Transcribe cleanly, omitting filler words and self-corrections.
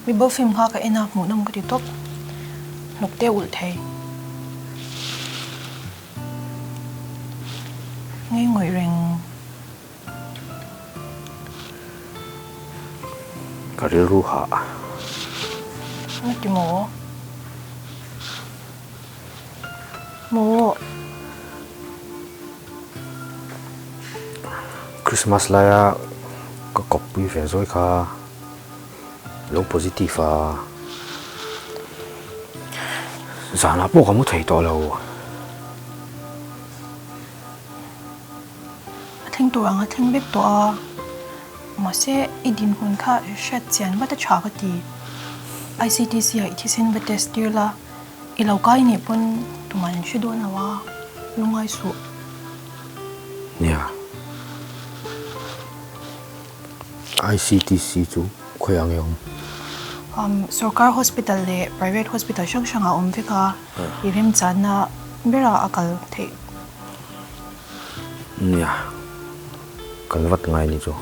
Mibo film kha ka en a, hmuhnawm ka ti tawp. Hnuk te ulh thei. Ngei ngawih reng. Ka rilru hah. Nga ti maw? Maw? Christmas laia ka kawppui ve zawi kha lo positive a, zanah pawh ka mu thei tawh lo. A thleng tur ang a thleng vek tawh a, mahse i dinhmun kha hriat chian vat a tha ka ti. ICTC ah i thisen va test tir la. I lo kai nih pawn tumah an hre dawn lo a, lungngai suh. Nia. ICTC chu khawi ang e awm? Um, sorkar hospital leh private hospital hrang hrang ah awm vek a, i remchanna berah a kal theih. Nia. Kal vat ngai ni chu.